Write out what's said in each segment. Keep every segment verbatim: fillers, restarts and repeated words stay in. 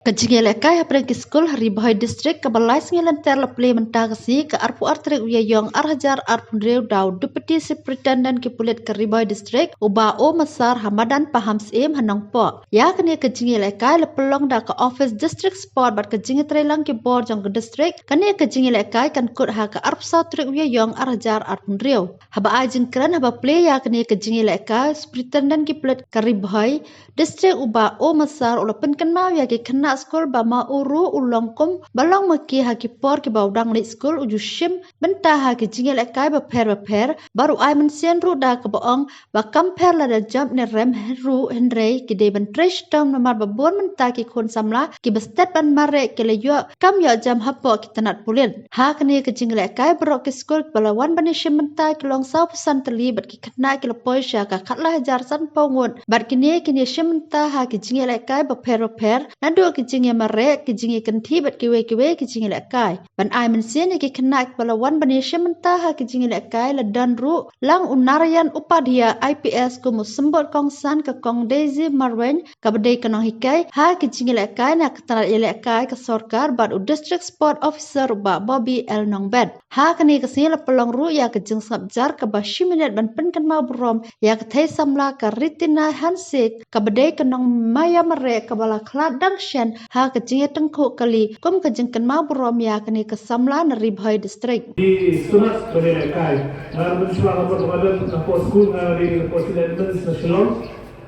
Ka jingïalehkai hapdeng ki skul ha Ri Bhoi District kaba lai sngi lynter la plie mynta ka sngi ka arphew ar tarik u Ïaïong ar hajar arphew hynriew da u Deputy Superintendent ki pulit ka Ri Bhoi District u Bah O Massar ha madan Pahamsyiem ha Nongpoh. Ïa kane ka jingïalehkai la pynlong da ka Office District Sport bad ka jingïatreilang ki bor jong ka district. Kane ka jingïalehkai kan kut ha ka arphew saw tarik u Ïaïong ar hajar arphew hynriew. Haba ai jingkren haba plie ïa kane ka jingïalehkai, Superintendent ki pulit ka Ri Bhoi District u Bah O Massar u la pynkynmaw ïa ki khynnah skul ba ma u ruh u long kum ba long ma ki ha ki por kiba u dang leit skul, u ju shim bynta ha ki jingïalehkai bapher bapher, bad u ai mynsiem ruh da kaba ong ba kam pher lada jop ne rem ruh, hynrei ki dei ban trei shitom namar ba bun mynta ki khun samla kiba stet ban mareh ki la ïoh kam ïoh jam hapoh ki tnat pulit. Ha kane ka jingïalehkai, baroh ki skul kiba la wan ban ïashim bynta ki long sawphew san tylli bad ki khynnah ki la poi sha ka khatlai hajar sanphew ngut. Bad kine kin ïashim bynta ha ki jingïalehkai bapher bapher, naduh ki jingïamareh, ki jingïakynthih bad kiwei kiwei ki jingïalehkai. Ban ai mynsiem ïa ki khynnah kiba la wan ban ïashim bynta ha ki jingïalehkai la don ruh lang u Narayan Upadhyay I P S kum u symbud kongsan, ka Kong Daisy Marwein kaba dei ka nonghikai ha ki jingïalehkai na ka tnat ïalehkai ka sorkar, bad u District Sport Officer u Bah Bobby L Nongbet. Ha kane ka sngi la pynlong ruh ïa ka jingsngap jar kaba shi minit ban pynkynmaw burom ïa ka thei samla ka Ritina Hanse kaba dei ka nongïamareh kaba la khlad dang shen ha ka jingïatyngkhuh kali kum ka jingkynmaw burom ïa kane ka samla na Ri Bhoi District. Ki sngewtynnat ban ïalehkai. Nga mynshwa nga pyrkhat hapoh skul, nga ri hapoh Saint Edmund's na Shillong.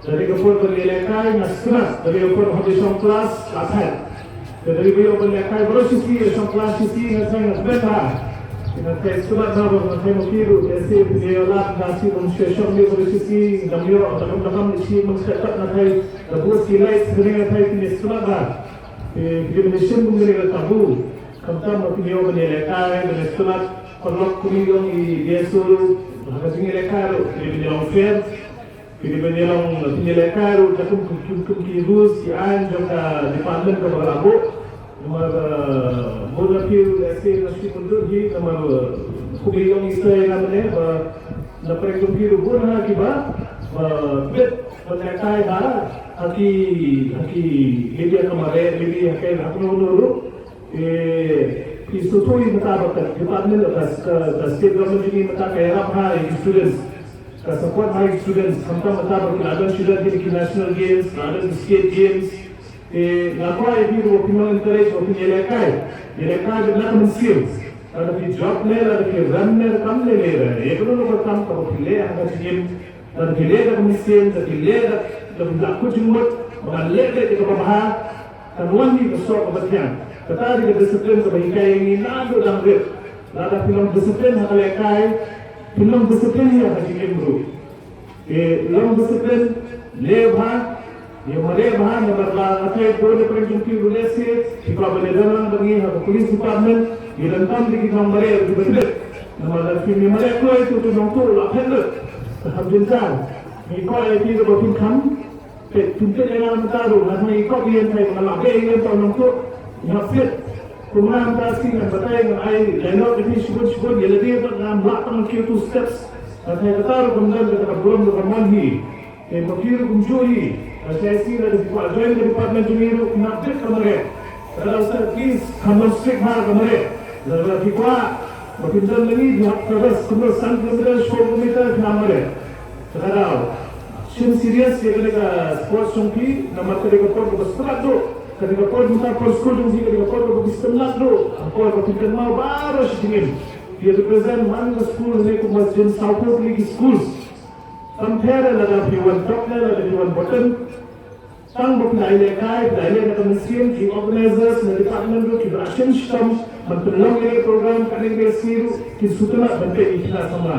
Dari ka por ban ïalehkai nga sngewtynnat, dari ka por haba shong klas la thait. Dari ba ïoh ban ïalehkai baroh shi sngi, shong klas shi sngi, nga sngewtynnat bha. Nga sngewtynnat bha ba nga thait ma phi ruh, te shi phi ïoh lad, nga shi ban shong shong ïa baroh shi sngi, dang ïoh, dang dang shi ban sngewtynnat nga thait, da bus ki lait, sngewtynnat nga thait, phi sngewtynnat bha. Phi, phi ban ïashim kum kane ka tabu. Khamtam ba phi ïoh ban ïalehkai, ban ïasngewtynnat, paralok kum ïong i D S O ruh, ha ka jingïalehkai ruh, phi ban ïalong fair. Ki dei ban ïalong, pynïalehkai ruh da kum, kum, kum, kum ki rules ki aiñ jong ka department kaba la buh. Namar, eh, bun na phi ruh lehse na shu mundur hi, namar, eh, kumba ïong i sa ïa nga mynne ba na pdeng jong phi ruh bun ha kiba, ba bit ban lehkai ha, ha ki, ha ki, maybe ha ka mareh, maybe ha ka, ha kano kano ruh. Eh, phi sngewthuh hi mynta ba ka department, ka, ka, ka state government jong ngi mynta ka ïarap ha ïa ki students. Ka support ha ïa ki students. Khamtam mynta ba ki la don shuh da ki national games, la don ki state games. Eh, nga kwah ïa phi ruh ba phin long encourage, ba phin ïalehkai. Ïalehkai na ka mynsiem. Lada phi jop ne, lada phi rem ne, kam ne ne. Ïa kano kano ka kam kaba phi leh ha ka jingim. Lada phi leh da ka mynsiem, lada phi leh da, da ka kut jingmut, ba ngan leh da kaba bha, kan wan hi ka soh kaba thiang. Kata dei ka discipline kaba hikai ïa ngi naduh dang rit. Lada phi long discipline ha ka lehkai, phi long discipline hi ha ka jingim ruh. Te long discipline, leh bha, ïa mareh bha, namar ba nga tharai bun na pdeng jong phi ruh lehse phi kwah ban ïadon lang bad ngi ha ka police department, ïa donkam da ki nongmareh kiba rit. Namar lada phim ïa mareh kloi, to to nongtuh la phet lut. Te kham jynjar. Ngi kwah ïa phi ruh ba phin kham peit, phin peit ïa nga mynta ruh, nga tharai ngi kwah ïa phi ba nga la beh ïa phi to nongtuh. Nga peit. Kumba mynta shi ngan batai, ngan ai dialogue ïa phi shibun shibun, ïa lade bad ngam lah tang kiew two steps. Nga tharai kata ruh kam don kata ka burom ruh kam wan hi. Te ma phi ruh kumjuh hi. Nga tharai shi lada phi kwah join ka department jong ngi ruh, khynnah bit ka mareh. Lada u sir, please, kham long strict ha ka mareh. Lada phi kwah ba phin don ma ngi, phi hap traverse kumno san kilometer, shiphew kilometer, khynnah mareh. Kata ka daw, shim serious ïa kane ka sports jong phi, namar kane ka por kaba sngewtynnat duh. Kane ka por mynta por skul jong phi, kane ka por kaba sngewtynnat duh. Ka por ba phin kynmaw baroh shi jingim. Phi represent man ka skul ne kumba jin sawphew tylli ki schools. Kam pher lada phi wan top ne lada phi wan bottom. Tang ba phi la ïalehkai, phi la ïaleh na ka mynsiem, ki organizers na department ruh kiba la shim shitom ban pynlong ïa kane ka program, kane ka sngi ruh ki sngewtynnat ban peit ïa ki khynnah samla.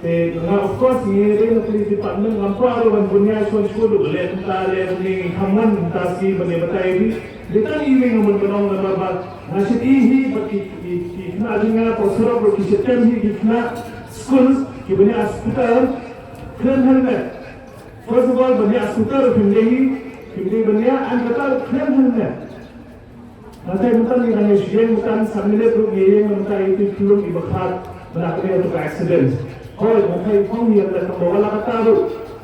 Te nga, of course, ngi ïeng na police department, ngam kwah ruh ban bun ïa shuwa shuwa ruh, leh mynta leh mynne, ngam wan mynta sngi ban ïa batai ïa phi. Dei tang iwei nga mut ban ong namar ba nga shait hi hi bad ki, ki, ki khynnah jong nga hapoh surok ruh ki shait tem hi, ki khynnah skul kiba ïa scooter, khlem helmet. First of all, ban ïa scooter phim dei hi, phim dei ban ïa, and kata khlem helmet. Nga tharai mynta ngi dang ïa shu ïeng mynta san minit ruh ngi ïeng mynta ïa ki khlem iba khlad, mynta kane ïa ka accident. Hooid, nga tharai phong ïa ka tang ba wat la kata ruh.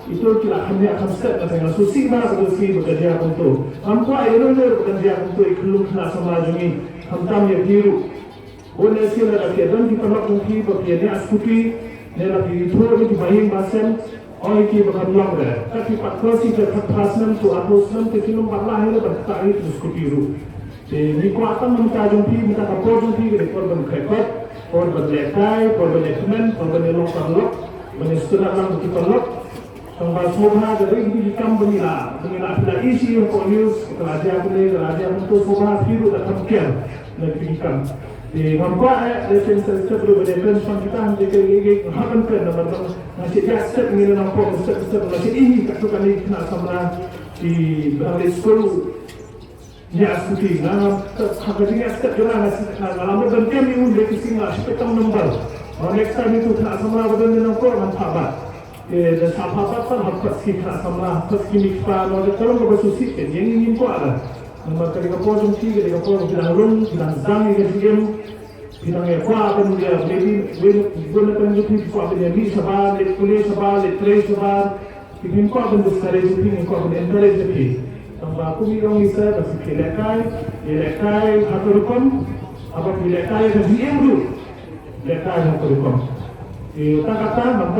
Ito ki la kham ïa kham step, nga teng nga sngewsih ba ka dei ba ka jia kumto. Ngam kwah ïa lade ba ka jia kumto ïa ki khynnah samla jong ngi, khamtam ïa phi ruh. Bun ïa sien lada phi don ki paralok jong phi ba phi ïa scooty, ne la phi ïathuh ïa ki bahaïing bahasem, ong ïa ki ba kan long re. Kat phi pat cross ïa ka third class snem to arphew snem te phin ym pat lah ïa ban ktah ïa ki scooty ruh. Te ngi kwah tang mynta jong phi, mynta ka por jong phi ka dei por ban khreh kot, por ban lehkai, por ban ïa kmen, por ban ïa long paralok, ban ïa sngewtynnat lang bad ki paralok. Tang ba sngewbha da dei kine ki kam ba ngi la, ba ngi la phi la ïohi hapoh news, ka la jia kane, ka la jia kumto, sngewbha phi ruh da kham care na kine ki kam. Te ngam kwah eh, da shen shen step ruh ba dei kren shaphang kita, hynrei kaei kaei nga hap ban kren namar ba nga shu ïa step ngi na nangpop step step nga shu ïohi katto katne ki khynnah samla ki ba dang leit skul. Ïa, scooty, nga, nga, ha ka jingïa step jong nga, nga, nga, nga lam ban tiam ïa u, lei ki sing nga, shi peit tang number. Ba next time itu khynnah samla ba don ïa nangkor ngan phah bat. Te da sa phah bat pat ha khot ki khynnah samla, ha khot ki mei kpa, no da ka long kaba sngewsih te ïa ngi ngim kwah la. Namar ka dei ka por jong ki, ka dei ka por ki dang rung, ki dang sdang ïa ka jingim. Ki dang ïa kwah ban ïa, maybe, maybe, maybe, maybe, maybe, kwah ban ïa mih shabar, leit pule shabar, leit trei shabar. Ki phim kwah ban discourage phi, ngi kwah ban encourage phi. Tang ba kum i ong i sa, ba phi lehkai, phi lehkai ha ka rukom, haba phi lehkai ha ka jingim ruh, lehkai ha ka rukom. Te ta kata, ngam kwah